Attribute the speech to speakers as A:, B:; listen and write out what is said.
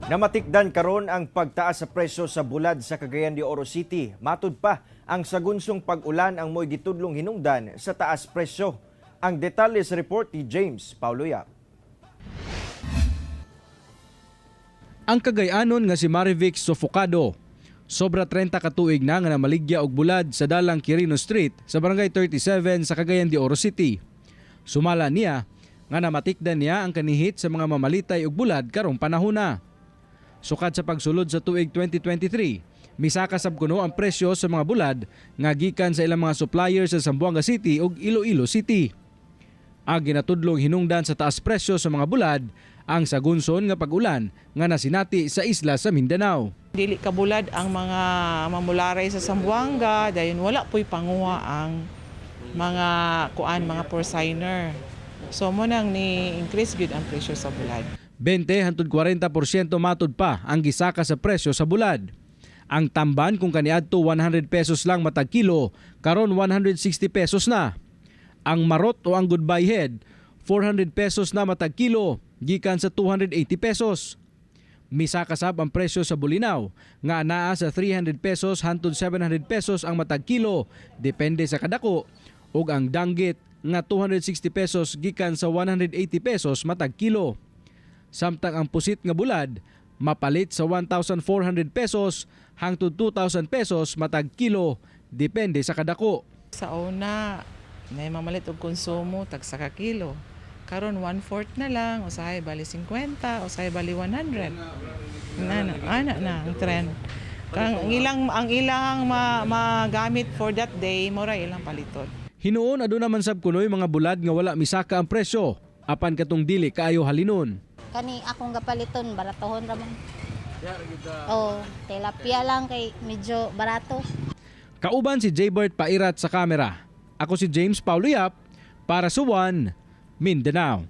A: Namatikdan karon ang pagtaas sa presyo sa bulad sa Cagayan de Oro City. Matud pa, ang sagunsong pag-ulan ang mo'y gitudlong hinungdan sa taas presyo. Ang detalye sa report ni James Paulo Yap.
B: Ang Cagayanon nga si Marivic Sofocado, sobra 30 ka tuig na nga namaligya og bulad sa dalang Quirino Street sa Barangay 37 sa Cagayan de Oro City. Sumala niya nga namatikdan niya ang kanihit sa mga mamalitay og bulad karong panahona. Sukad sa pagsulod sa tuig 2023, misaka sab kuno ang presyo sa mga bulad nga gikan sa ilang mga supplier sa Zamboanga City ug Iloilo City. Ang ginatudlong hinungdan sa taas presyo sa mga bulad ang sagunson nga pag-ulan nga nasinati sa isla sa Mindanao.
C: Dili kabulad ang mga mamularay sa Zamboanga dayon wala po'y panguha ang mga kuan, mga porciner. So mo nang ni increase gyud ang presyo sa bulad.
B: 20 hangtod 40% matud pa ang gisaka sa presyo sa bulad. Ang tamban kung kaniadto 100 pesos lang matag kilo, karon 160 pesos na. Ang marot o ang goodbye head, 400 pesos na matag kilo, gikan sa 280 pesos. Misaka sab ang presyo sa bulinaw nga anaa sa 300 pesos hangtod 700 pesos ang matag kilo, depende sa kadako, ug ang danggit nga 260 pesos gikan sa 180 pesos matag kilo. Samtang ang pusit nga bulad mapalit sa 1,400 pesos hangtod 2,000 pesos matag kilo, depende sa kadako.
C: Sa una, nay mamalit og konsumo tag sa ka kilo. Karon 1/4 na lang, usahay bali 50, usahay bali 100. Na na ana na ang trend. Kang ang ilang magamit for that day, mora ilang paliton.
B: Hinuon aduna man sab kunoy mga bulad nga wala misaka ang presyo apan katong dili kaayo halinon.
D: Kani akong gapaliton, baratohon ra man. Oh, tilapia lang kay medyo barato.
B: Kauban si Jaybert Pairat sa kamera. Ako si James Paulo Yap para sa One Mindanao.